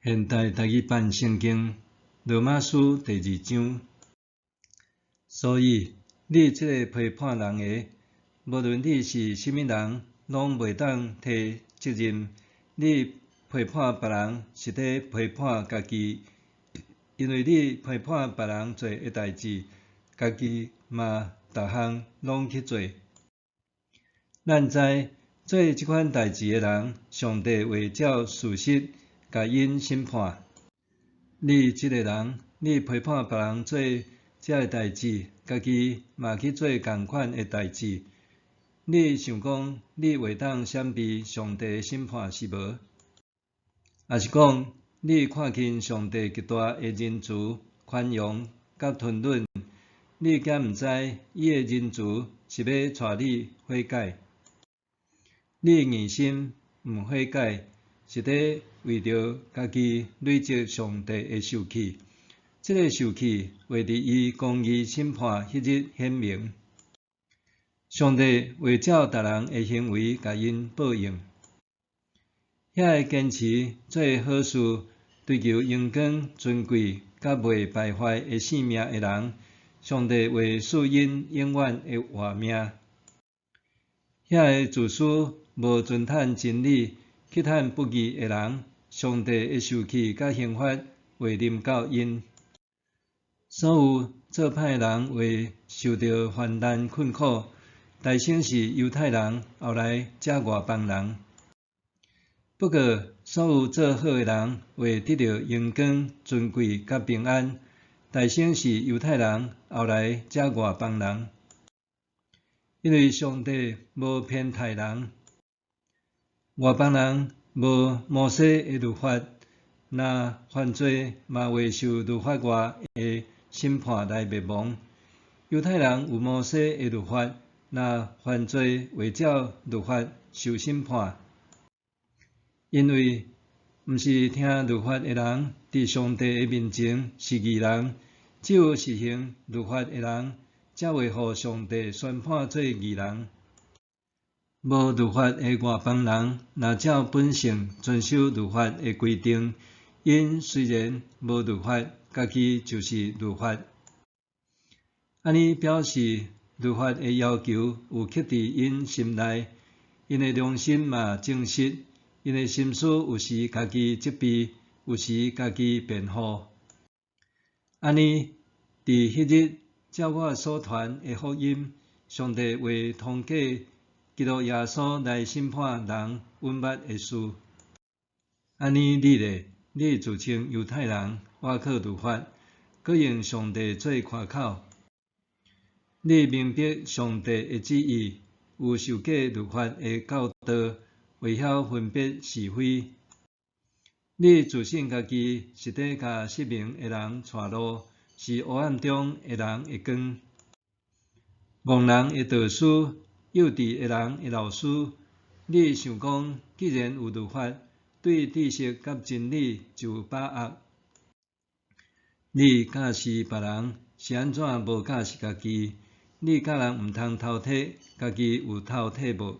現代台語版聖經羅馬書第二章。所以，你這个批判人的，無論你是啥物人，攏袂當提責任。你批判別人，是佇批判家己，因為你批判別人做的代誌，家己嘛逐項攏去做。咱知做這款代誌的人，上帝會照事實共𪜶審判。你這个人，你批判別人做這个代誌，家己嘛去做仝款的代誌。你想講你會當閃避上帝的審判是無？抑是講你看輕上帝極大的仁慈、寬容佮吞忍，你敢毋知伊的仁慈是欲帶你悔改？你硬心毋悔改，是佇為著家己累積上帝的受氣。這个受氣會佇伊公義審判彼日顯明。上帝會照逐人的行為共𪜶報應。遐个堅持做好事、追求榮光、尊貴佮袂敗壞的性命的人，上帝會賜𪜶永遠的活命。遐个自私、無尊趁真理、去趁不義的人，上帝的受氣佮刑罰會臨到𪜶。所有做歹的人會受著患難困苦，大先是猶太人，後來才外邦人。不過，所有做好的人會得著榮光、尊貴佮平安，大先是猶太人，後來才外邦人。因為上帝無偏待人，外邦人無摩西的律法，若犯罪嘛袂受律法外的審判來滅亡。猶太人有摩西的律法，若犯罪會照律法受審判。因為毋是聽律法的人，佇上帝的面前是義人，只有實行律法的人，才會予上帝宣判做義人。無律法的外邦人，若照本性遵守律法的規定，𪜶雖然無律法，家己就是律法。按呢表示律法的要求有刻佇𪜶心內，𪜶的良心嘛證實，𪜶的心思有時家己責備，有時家己辯護。按呢，佇彼日，照我所傳的福音，上帝會通過基督耶穌來審判人隱密的事。按呢，你咧，你自稱猶太人，倚靠律法，閣用上帝做誇口。你明白上帝的旨意，有受過律法的教導，會曉分別是非。你自信家己是佇共失明的人帶路，是黑暗中的人的光。戇人的導師，幼稚的人的老師。你想講，既然有律法，對知識佮真理就有把握。你教示別人，是按怎無教示家己？你教人毋通偷提，家己有偷提無？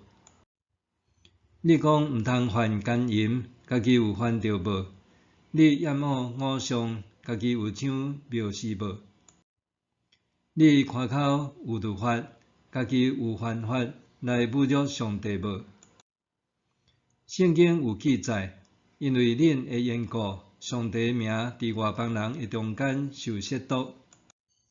你講毋通犯姦淫，家己有犯著無？你厭惡偶像，家己有搶廟事無？你誇口有律法，家己有犯法來侮辱上帝無？聖經有記載，因為恁的緣故，上帝名佇外邦人的中間受褻瀆。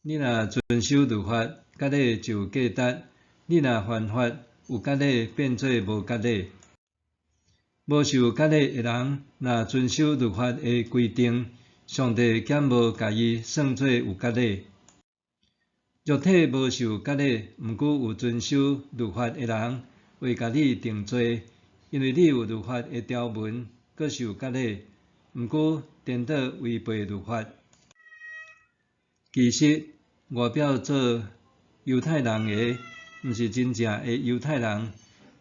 你若遵守律法，割禮就有價值；你若犯法，有割禮變做無割禮。無受割禮的人，若遵守律法的規定，上帝敢無共伊算做有割禮？肉體無受割禮，毋過有遵守律法的人，會共你定罪，因為你有律法的條文，閣受割禮，毋過顛倒違背律法。其實外表做猶太人的，毋是真正的猶太人；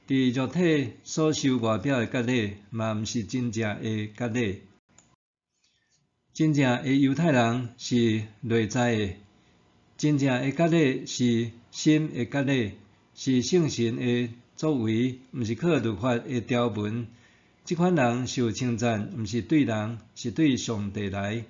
佇肉體所受外表的割禮，嘛毋是真正的割禮。真正的猶太人是內在的，真正的割禮是心的割禮，是聖神的作為，毋是靠律法的條文。這款人受稱讚，毋是對人，是對上帝來。